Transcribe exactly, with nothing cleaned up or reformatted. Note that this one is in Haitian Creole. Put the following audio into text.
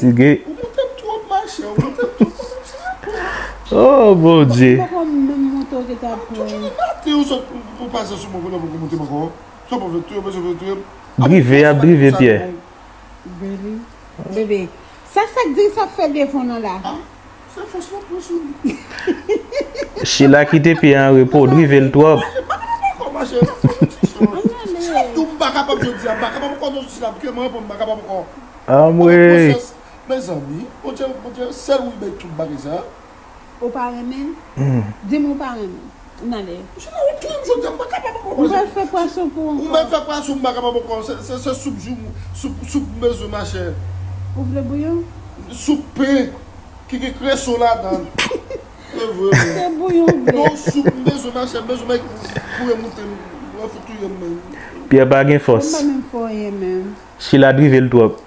fatige. Ou moute m twòp, machè, ou moute m twòp. Oh, Bondye. Poko menm monte w gentan pran. Maten ou sot pou pase sou mwen, kounye a poko moute m ankò. Sa w pa vle touye m, bezwen vle touye m. Drive, y ap drive, Pierre. Really? Bebe, sa, sa k di sa fè devan nan la? Ah, se fòs la pran sou li. Sheila kite pye an repo, drive l twòp. Mache, pa kapab ankò, mache. Si w di m pa kapab jodi a, m pa kapab ankò, non, Sheila, ke mwen reponn, m pa kapab ankò. Anmwey. Mezanmi, Bondye, Bondye, sèl ou bay tout bagay sa. Ou pa renmen l? Di m ou pa renmen l. N ale. Jodi a, ou touye m jodi a, m pa kapab ankò. M pral fè pwason pou ou ankò. Ou mèt fè pwason, m pa kapab ankò. Se, se, se soup jou, soup, soup m bezwen, machè. Ou vle bouyon? Soup pen, ki gen kreson ladan l. Se vre, men. Se bouyon ou vle? Non, soup m bezwen, machè, m bezwen, men pou remoute m, mwen fout touye m, men. Pierre pa gen fòs. Mwen pa menm fè anyen, men. Sheila drive l twòp.